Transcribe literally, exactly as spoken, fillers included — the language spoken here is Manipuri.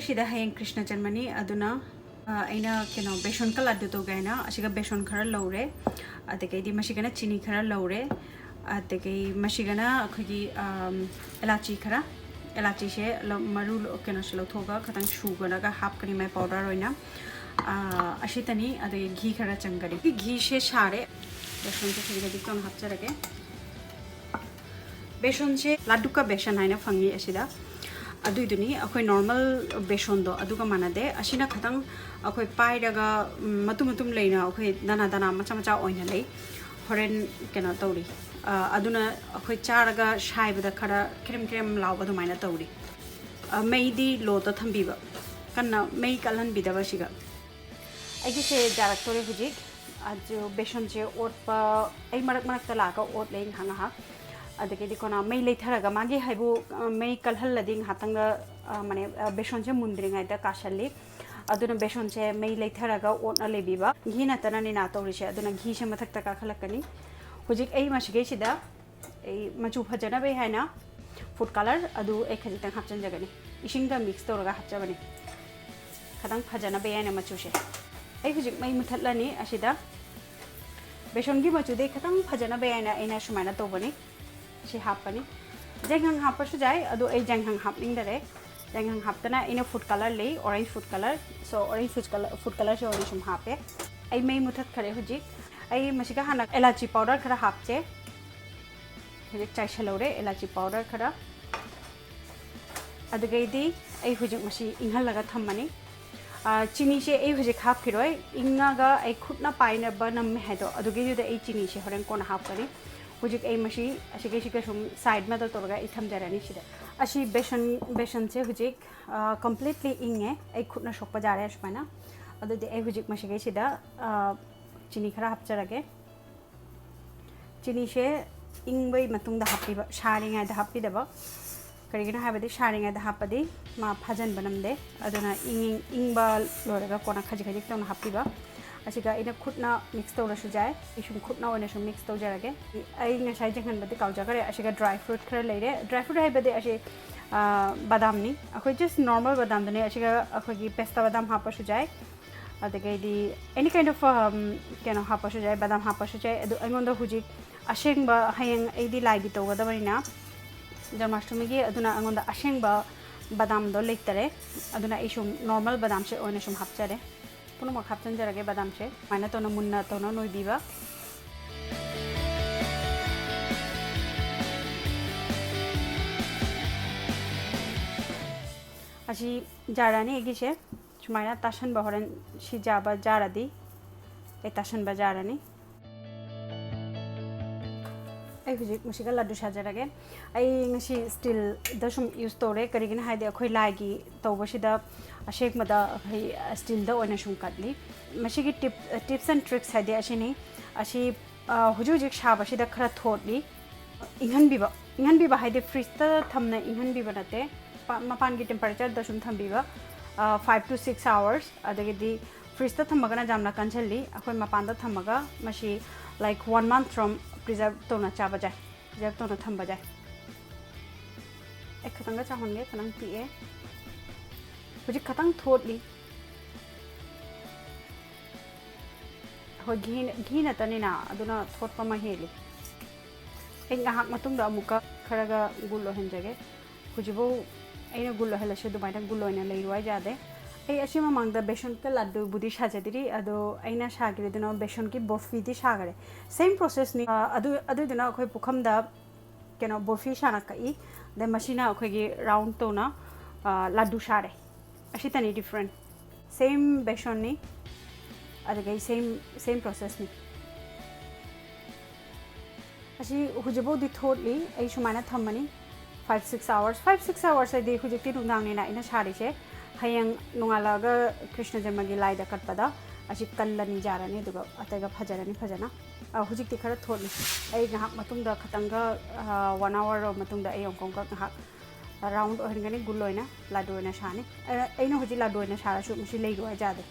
ꯁꯤꯗ ꯍꯌꯦꯡ ꯀ꯭ꯔꯤꯁꯅ ꯖꯟꯃꯅꯤ, ꯑꯗꯨꯅ ꯑ, ꯑꯩꯅ ꯀꯩꯅꯣ ꯕꯦꯁꯣꯟ ꯀ ꯂꯥꯗꯨ ꯇꯧꯒꯦ ꯍꯥꯏꯅ ꯑꯁꯤꯒ ꯕꯦꯁꯣꯟ ꯈꯔ ꯂꯧꯔꯦ, ꯑꯗꯒꯤꯗꯤ ꯃꯁꯤꯒꯅ ꯆꯤꯅꯤ ꯈꯔ ꯂꯧꯔꯦ, ꯑꯗꯒꯤ ꯃꯁꯤꯒꯅ ꯑꯩꯈꯣꯏꯒꯤ ꯑꯝ, ꯑꯦꯂꯥꯆꯤ ꯈꯔ, ꯑꯦꯂꯥꯆꯤꯁꯦ ꯂꯧ- ꯃꯔꯨ ꯂꯧ- ꯀꯩꯅꯣꯁꯦ ꯂꯧꯊꯣꯛꯑꯒ ꯈꯤꯇꯪ ꯁꯨꯒꯔꯒ ꯍꯥꯞꯀꯅꯤ, ꯃꯥꯏ ꯄꯥꯎꯗꯔ ꯑꯣꯏꯅ꯫ ꯑ, ꯑꯁꯤꯇꯅꯤ꯫ ꯑꯗꯒꯤ ꯘꯤ ꯈꯔ ꯆꯪꯒꯅꯤ꯫ ꯘꯤꯁꯦ ꯁꯥꯔꯦ꯫ ꯕꯦꯁꯣꯟꯁꯦ ꯍꯧꯖꯤꯛ ꯍꯧꯖꯤꯛ ꯆꯪ ꯍꯥꯞꯆꯔꯒꯦ꯫ ꯕꯦꯁꯣꯟꯁꯦ ꯂꯥꯗꯨꯀꯥ ꯕꯦꯁꯟ ꯍꯥꯏꯅ ꯐꯪꯉꯤ ꯑꯁꯤꯗ꯫ ꯑꯗꯨꯏꯗꯨꯅꯤ, ꯑꯩꯈꯣꯏ ꯅꯣꯔꯃꯦꯜ ꯕꯦꯁꯣꯟꯗꯣ ꯑꯗꯨꯒ ꯃꯥꯟꯅꯗꯦ꯫ ꯑꯁꯤꯅ ꯈꯤꯇꯪ ꯑꯩꯈꯣꯏ ꯄꯥꯏꯔꯒ, ꯎꯝ, ꯃꯇꯨꯝ ꯃꯇꯨꯝ ꯂꯩꯅ ꯑꯩꯈꯣꯏ ꯗꯅꯥ ꯗꯅꯥ ꯃꯆꯥ ꯃꯆꯥ ꯑꯣꯏꯅ ꯂꯩ꯫ ꯍꯣꯔꯦꯟ ꯀꯩꯅꯣ ꯇꯧꯔꯤ꯫ ꯑ, ꯑꯗꯨꯅ ꯑꯩꯈꯣꯏ ꯆꯥꯔꯒ ꯁꯥꯏꯕꯗ ꯈꯔ ꯀ꯭ꯔꯦꯝ ꯀ꯭ꯔꯦꯝ ꯂꯥꯎꯕ ꯑꯗꯨꯃꯥꯏꯅ ꯇꯧꯔꯤ꯫ ꯑ, ꯃꯩꯗꯤ ꯂꯣꯗ ꯊꯝꯕꯤꯕ, ꯀꯟꯅ ꯃꯩ ꯀꯜꯍꯟꯕꯤꯗꯕ ꯁꯤꯒ꯫ ꯑꯩꯒꯤꯁꯦ ꯌꯥꯔꯛꯇꯣꯔꯦ ꯍꯧꯖꯤꯛ꯫ ꯑꯗꯨ ꯕꯦꯁꯣꯟꯁꯦ ꯑꯣꯠꯄ, ꯑꯩ ꯃꯔꯛ ꯃꯔꯛꯇ ꯂꯥꯛꯑꯒ ꯑꯣꯠꯂꯦ ꯉꯥꯏꯍꯥꯛ ꯉꯥꯏꯍꯥꯛ꯫ ꯑꯗꯒꯤꯗꯤ ꯀꯣꯟꯅ ꯃꯩ ꯂꯩꯊꯔꯒ ꯃꯥꯒꯤ ꯍꯥꯏꯕꯨ, ꯑ, ꯃꯩ ꯀꯜꯍꯜꯂꯗꯤ ꯉꯥꯏꯍꯥꯛꯇꯪꯗ, ꯑ, ꯃꯥꯅꯦ, ꯑ, ꯕꯦꯁꯣꯟꯁꯦ ꯃꯨꯟꯗ꯭ꯔꯤꯉꯩꯗ ꯀꯥꯁꯜꯂꯤ꯫ ꯑꯗꯨꯅ ꯕꯦꯁꯣꯟꯁꯦ ꯃꯩ ꯂꯩꯊꯔꯒ ꯑꯣꯠꯅ ꯂꯩꯕꯤꯕ꯫ ꯘꯤ ꯅꯠꯇꯅꯅꯤꯅ ꯇꯧꯔꯤꯁꯦ, ꯑꯗꯨꯅ ꯘꯤꯁꯦ ꯃꯊꯛꯇ ꯀꯥꯈꯠꯂꯛꯀꯅꯤ꯫ ꯍꯧꯖꯤꯛ ꯑꯩ ꯃꯁꯤꯈꯩꯁꯤꯗ ꯑꯩ ꯃꯆꯨ ꯐꯖꯅꯕ ꯍꯥꯏꯅ ꯐꯨꯗ ꯀꯂꯔ ꯑꯗꯨ ꯑꯩ ꯈꯖꯤꯛꯇꯪ ꯍꯥꯞꯆꯤꯟꯖꯒꯅꯤ꯫ ꯏꯁꯤꯡꯒ ꯃꯤꯛꯁ ꯇꯧꯔꯒ ꯍꯥꯞꯆꯕꯅꯤ, ꯈꯤꯇꯪ ꯐꯖꯅꯕ ꯍꯥꯏꯅ ꯃꯆꯨꯁꯦ꯫ ꯑꯩ ꯍꯧꯖꯤꯛ ꯃꯩ ꯃꯨꯊꯠꯂꯅꯤ꯫ ꯑꯁꯤꯗ ꯕꯦꯁꯣꯟꯒꯤ ꯃꯆꯨꯗꯤ ꯈꯤꯇꯪ ꯐꯖꯅꯕ ꯍꯥꯏꯅ ꯑꯩꯅ ꯁꯨꯃꯥꯏꯅ ꯇꯧꯕꯅꯤ꯫ ꯁꯤ ꯍꯥꯞꯄꯅꯤ꯫ ꯖꯦꯡꯍꯪ ꯍꯥꯞꯄꯁꯨ ꯌꯥꯏ, ꯑꯗꯣ ꯑꯩ ꯖꯦꯡꯍꯪ ꯍꯥꯞꯅꯤꯡꯗꯔꯦ꯫ ꯖꯦꯡꯍꯪ ꯍꯥꯞꯇꯅ ꯑꯩꯅ ꯐꯨꯗ ꯀꯂꯔ ꯂꯩ, ꯑꯣꯔꯦꯟꯖ ꯐꯨꯗ ꯀꯂꯔ꯫ ꯁꯣ ꯑꯣꯔꯦꯟꯖ ꯐꯨꯗ ꯀꯂꯔ, ꯐꯨꯗ ꯀꯂꯔꯁꯦ ꯑꯣꯏꯅ ꯁꯨꯝ ꯍꯥꯞꯄꯦ꯫ ꯑꯩ ꯃꯩ ꯃꯨꯊꯠꯈꯔꯦ ꯍꯧꯖꯤꯛ꯫ ꯑꯩ ꯃꯁꯤꯒ ꯍꯥꯟꯅ ꯑꯦꯂꯥꯆꯤ ꯄꯥꯎꯗꯔ ꯈꯔ ꯍꯥꯞꯆꯦ꯫ ꯍꯧꯖꯤꯛ ꯆꯥꯏꯁꯜꯍꯧꯔꯦ ꯑꯦꯂꯥꯆꯤ ꯄꯥꯎꯗꯔ ꯈꯔ꯫ ꯑꯗꯨꯗꯒꯤꯗꯤ ꯑꯩ ꯍꯧꯖꯤꯛ ꯃꯁꯤ ꯏꯪꯍꯜꯂꯒ ꯊꯝꯃꯅꯤ꯫ ꯑ, ꯆꯤꯅꯤꯁꯦ ꯑꯩ ꯍꯧꯖꯤꯛ ꯍꯥꯞꯈꯤꯔꯣꯏ, ꯏꯪꯉꯒ ꯑꯩ ꯈꯨꯠꯅ ꯄꯥꯏꯅꯕ ꯅꯝꯃꯦ ꯍꯥꯏꯗꯣ, ꯑꯗꯨꯒꯤꯗꯨꯗ ꯑꯩ ꯆꯤꯅꯤꯁꯦ ꯍꯣꯔꯦꯟ ꯀꯣꯟꯅ ꯍꯥꯞꯀꯅꯤ꯫ ꯍꯧꯖꯤꯛ ꯑꯩ ꯃꯁꯤ ꯑꯁꯤꯒꯩꯁꯤꯒ ꯁꯨꯝ ꯁꯥꯏꯗ ꯑꯃꯗ ꯇꯧꯔꯒ ꯑꯩ ꯊꯝꯖꯔꯅꯤ ꯁꯤꯗ꯫ ꯑꯁꯤ ꯕꯦꯁꯟ, ꯕꯦꯁꯟꯁꯦ ꯍꯧꯖꯤꯛ, ꯑ, ꯀꯝꯄ꯭ꯂꯤꯠꯂꯤ ꯏꯪꯉꯦ, ꯑꯩ ꯈꯨꯠꯅ ꯁꯣꯛꯄ ꯌꯥꯔꯦ ꯁꯨꯃꯥꯏꯅ꯫ ꯑꯗꯨꯗꯤ ꯑꯩ ꯍꯧꯖꯤꯛ ꯃꯁꯤꯒꯩꯁꯤꯗ, ꯑ, ꯆꯤꯅꯤ ꯈꯔ ꯍꯥꯞꯆꯔꯒꯦ꯫ ꯆꯤꯅꯤꯁꯦ ꯏꯪꯕꯒꯤ ꯃꯇꯨꯡꯗ ꯍꯥꯞꯄꯤꯕ, ꯁꯥꯔꯤꯉꯩꯗ ꯍꯥꯞꯄꯤꯗꯕ꯫ ꯀꯔꯤꯒꯤꯅꯣ ꯍꯥꯏꯕꯗꯤ ꯁꯥꯔꯤꯉꯩꯗ ꯍꯥꯞꯄꯗꯤ ꯃꯥ ꯐꯥꯖꯤꯟꯕ ꯅꯝꯗꯦ, ꯑꯗꯨꯅ ꯏꯪ-, ꯏꯪꯕ ꯂꯣꯏꯔꯒ ꯀꯣꯟꯅ ꯈꯖꯤꯛ ꯈꯖꯤꯛ ꯇꯧꯅ ꯍꯥꯞꯄꯤꯕ꯫ ꯑꯁꯤꯒ ꯑꯩꯅ ꯈꯨꯠꯅ ꯃꯤꯛꯁ ꯇꯧꯔꯁꯨ ꯌꯥꯏ, ꯑꯩ ꯁꯨꯝ ꯈꯨꯠꯅ ꯑꯣꯏꯅ ꯁꯨꯝ ꯃꯤꯛꯁ ꯇꯧꯖꯔꯒꯦ꯫ ꯑꯩ ꯉꯁꯥꯏ ꯌꯦꯡꯍꯟꯕꯗꯤ ꯀꯥꯎꯖꯈ꯭ꯔꯦ꯫ ꯑꯁꯤꯒ ꯗ꯭ꯔꯥꯏ ꯐ꯭ꯔꯨꯠ ꯈꯔ ꯂꯩꯔꯦ꯫ ꯗ꯭ꯔꯥꯏ ꯐ꯭ꯔꯨꯠ ꯍꯥꯏꯕꯗꯤ ꯑꯁꯤ ꯕꯗꯥꯝꯅꯤ꯫ ꯑꯩꯈꯣꯏ just normal ꯕꯗꯥꯝꯗꯨꯅꯦ꯫ ꯑꯁꯤꯒ ꯑꯩꯈꯣꯏꯒꯤ ꯄꯦꯁꯇꯥ ꯕꯗꯥꯝ ꯍꯥꯞꯄꯁꯨ ꯌꯥꯏ, ꯑꯗꯒꯤꯗꯤ any kind of ꯀꯩꯅꯣ ꯍꯥꯞꯄꯁꯨ ꯌꯥꯏ, ꯕꯗꯥꯝ ꯍꯥꯞꯄꯁꯨ ꯌꯥꯏ꯫ ꯑꯗꯨ ꯑꯩꯉꯣꯟꯗ ꯍꯧꯖꯤꯛ ꯑꯁꯦꯡꯕ, ꯍꯌꯦꯡ ꯑꯩꯗꯤ ꯂꯥꯏꯒꯤ ꯇꯧꯒꯗꯕꯅꯤꯅ ꯖꯟꯃꯥꯁꯇꯃꯤꯒꯤ, ꯑꯗꯨꯅ ꯑꯩꯉꯣꯟꯗ ꯑꯁꯦꯡꯕ ꯕꯗꯥꯝꯗꯣ ꯂꯩꯇꯔꯦ꯫ ꯑꯗꯨꯅ ꯑꯩ ꯁꯨꯝ ꯅꯣꯔꯃꯦꯜ ꯕꯗꯥꯝꯁꯦ ꯑꯣꯏꯅ ꯁꯨꯝ ꯍꯥꯞꯆꯔꯦ꯫ ꯄꯨꯝꯅꯃꯛ ꯍꯥꯞꯆꯤꯟꯖꯔꯒꯦ ꯕꯗꯥꯝꯁꯦ꯫ ꯁꯨꯃꯥꯏꯅ ꯇꯧꯅ ꯃꯨꯟꯅ ꯇꯧꯅ ꯅꯣꯏꯕꯤꯕ꯫ ꯑꯁꯤ ꯖꯥꯔ ꯑꯅꯤ ꯑꯩꯒꯤꯁꯦ ꯁꯨꯃꯥꯏꯅ ꯇꯥꯁꯟꯕ, ꯍꯣꯔꯦꯟ ꯁꯤ ꯖꯥꯕ ꯖꯥꯔꯗꯤ ꯑꯩ ꯇꯥꯁꯟꯕ ꯖꯥꯔꯅꯤ꯫ ꯑꯩ ꯍꯧꯖꯤꯛ ꯃꯁꯤꯒ ꯂꯥꯗꯨ ꯁꯥꯖꯔꯒꯦ꯫ ꯑꯩ ꯉꯁꯤ ꯁ꯭ꯇꯤꯜꯗ ꯁꯨꯝ ꯌꯨꯁ ꯇꯧꯔꯦ, ꯀꯔꯤꯒꯤꯅꯣ ꯍꯥꯏꯗꯤ ꯑꯩꯈꯣꯏ ꯂꯥꯏꯒꯤ ꯇꯧꯕꯁꯤꯗ ꯑꯁꯦꯡꯕꯗ ꯑꯩꯈꯣꯏ ꯁ꯭ꯇꯤꯜꯗ ꯑꯣꯏꯅ ꯁꯨꯝ ꯀꯠꯂꯤ꯫ ꯃꯁꯤꯒꯤ ꯇꯤꯞ ꯇꯤꯞꯁ ꯑꯦꯟ ꯇ꯭ꯔꯤꯛꯁ ꯍꯥꯏꯗꯤ ꯑꯁꯤꯅꯤ꯫ ꯑꯁꯤ ꯍꯧꯖꯤꯛ ꯍꯧꯖꯤꯛ ꯁꯥꯕꯁꯤꯗ ꯈꯔ ꯊꯣꯠꯂꯤ꯫ ꯏꯪꯍꯟꯕꯤꯕ, ꯏꯪꯍꯟꯕꯤꯕ ꯍꯥꯏꯗꯤ ꯐ꯭ꯔꯤꯖꯇ ꯊꯝꯅ ꯏꯪꯍꯟꯕꯤꯕ ꯅꯠꯇꯦ, ꯃꯄꯥꯟꯒꯤ ꯇꯦꯝꯄꯔꯦꯆꯔꯗ ꯁꯨꯝ ꯊꯝꯕꯤꯕ, five to six hours꯫ ꯑꯗꯒꯤꯗꯤ ꯐ꯭ꯔꯤꯖꯇ ꯊꯝꯃꯒꯅ ꯌꯥꯝꯅ ꯀꯟꯁꯤꯜꯂꯤ꯫ ꯑꯩꯈꯣꯏ ꯃꯄꯥꯟꯗ ꯊꯝꯃꯒ ꯃꯁꯤ like one month ꯔꯣꯝ ꯄ꯭ꯔꯤꯖꯔꯕ ꯇꯧꯅ ꯆꯥꯕ ꯌꯥꯏ, ꯄ꯭ꯔꯤꯖꯔꯕ ꯇꯧꯅ ꯊꯝꯕ ꯌꯥꯏ꯫ ꯑꯩ ꯈꯤꯇꯪꯒ ꯆꯥꯎꯍꯟꯒꯦ, ꯈꯤꯇꯪ ꯄꯤꯛꯑꯦ꯫ ꯍꯧꯖꯤꯛ ꯈꯤꯇꯪ ꯊꯣꯠꯂꯤ꯫ ꯑꯩꯈꯣꯏ ꯘꯤ, ꯘꯤ ꯅꯠꯇꯅꯤꯅ ꯑꯗꯨꯅ ꯊꯣꯠꯄ ꯑꯃ ꯍꯦꯜꯂꯤ꯫ ꯑꯩ ꯉꯥꯏꯍꯥꯛ ꯃꯇꯨꯡꯗ ꯑꯃꯨꯛꯀ ꯈꯔꯒ ꯒꯨꯜ ꯑꯣꯏꯍꯟꯖꯒꯦ꯫ ꯍꯧꯖꯤꯛꯐꯥꯎ ꯑꯩꯅ ꯒꯨꯜ ꯑꯣꯏꯍꯜꯂꯁꯨ ꯑꯗꯨꯃꯥꯏꯅ ꯒꯨꯜ ꯑꯣꯏꯅ ꯂꯩꯔꯨ ꯍꯥꯏ ꯌꯥꯗꯦ꯫ ꯑꯩ ꯑꯁꯤ ꯃꯃꯥꯡꯗ ꯕꯦꯁꯟꯒ ꯂꯥꯗꯨꯕꯨꯗꯤ ꯁꯥꯖꯗ꯭ꯔꯤ, ꯑꯗꯣ ꯑꯩꯅ ꯁꯥꯈꯤꯕꯗꯨꯅ ꯕꯦꯁꯟꯒꯤ ꯕꯔꯐꯤꯗꯤ ꯁꯥꯈꯔꯦ꯫ ꯁꯦꯝ ꯄ꯭ꯔꯣꯁꯦꯁꯅꯤ꯫ ꯑꯗꯨ ꯑꯗꯨꯗꯨꯅ ꯑꯩꯈꯣꯏ ꯄꯨꯈꯝꯗ ꯀꯩꯅꯣ ꯕꯔꯐꯤ ꯁꯥꯅ ꯀꯛꯏ꯫ ꯑꯗꯩ ꯃꯁꯤꯅ ꯑꯩꯈꯣꯏꯒꯤ ꯔꯥꯎꯟ ꯇꯧꯅ ꯂꯥꯗꯨ ꯁꯥꯔꯦ꯫ ꯑꯁꯤꯇꯅꯤ ꯗꯤꯐ꯭ꯔꯦꯟ꯫ ꯁꯦꯝ ꯕꯦꯁꯣꯟꯅꯤ, ꯑꯗꯨꯗꯒꯤ ꯁꯦꯝ ꯁꯦꯝ ꯄ꯭ꯔꯣꯁꯦꯁꯅꯤ꯫ ꯑꯁꯤ ꯍꯧꯖꯤꯛꯐꯥꯎꯗꯤ ꯊꯣꯠꯂꯤ꯫ ꯑꯩ ꯁꯨꯃꯥꯏꯅ ꯊꯝꯃꯅꯤ five six hours, five six hours ꯍꯥꯏꯗꯤ ꯍꯧꯖꯤꯛꯇꯤ ꯅꯨꯡꯗꯥꯡꯅꯤꯅ ꯑꯩꯅ ꯁꯥꯔꯤꯁꯦ꯫ ꯍꯌꯦꯡ ꯅꯣꯡꯉꯥꯜꯂꯛꯑꯒ ꯀ꯭ꯔꯤꯁꯅ ꯖꯔꯃꯒꯤ ꯂꯥꯏꯗ ꯀꯠꯄꯗ ꯑꯁꯤ ꯀꯜꯂꯅꯤ, ꯌꯥꯔꯅꯤ, ꯑꯗꯨꯒ ꯑꯇꯩꯒ ꯐꯖꯔꯅꯤ ꯐꯖꯅ꯫ ꯑ, ꯍꯧꯖꯤꯛꯇꯤ ꯈꯔ ꯊꯣꯠꯂꯤ꯫ ꯑꯩ ꯉꯥꯏꯍꯥꯛ ꯃꯇꯨꯡꯗ ꯈꯇꯪꯒ, ꯑ, ꯋꯥꯟ ꯑꯋꯥꯔ ꯃꯇꯨꯡꯗ ꯑꯩ ꯑꯃꯨꯛꯀ ꯉꯥꯏꯍꯥꯛ ꯔꯥꯎꯟ ꯑꯣꯏꯍꯟꯒꯅꯤ, ꯒꯨꯜ ꯑꯣꯏꯅ, ꯂꯥꯗꯨ ꯑꯣꯏꯅ ꯁꯥꯅꯤ꯫ ꯑ, ꯑꯩꯅ ꯍꯧꯖꯤꯛ ꯂꯥꯗꯨ ꯑꯣꯏꯅ ꯁꯥꯔꯁꯨ ꯃꯁꯤ ꯂꯩꯔꯨ ꯍꯥꯏ ꯌꯥꯗꯦ꯫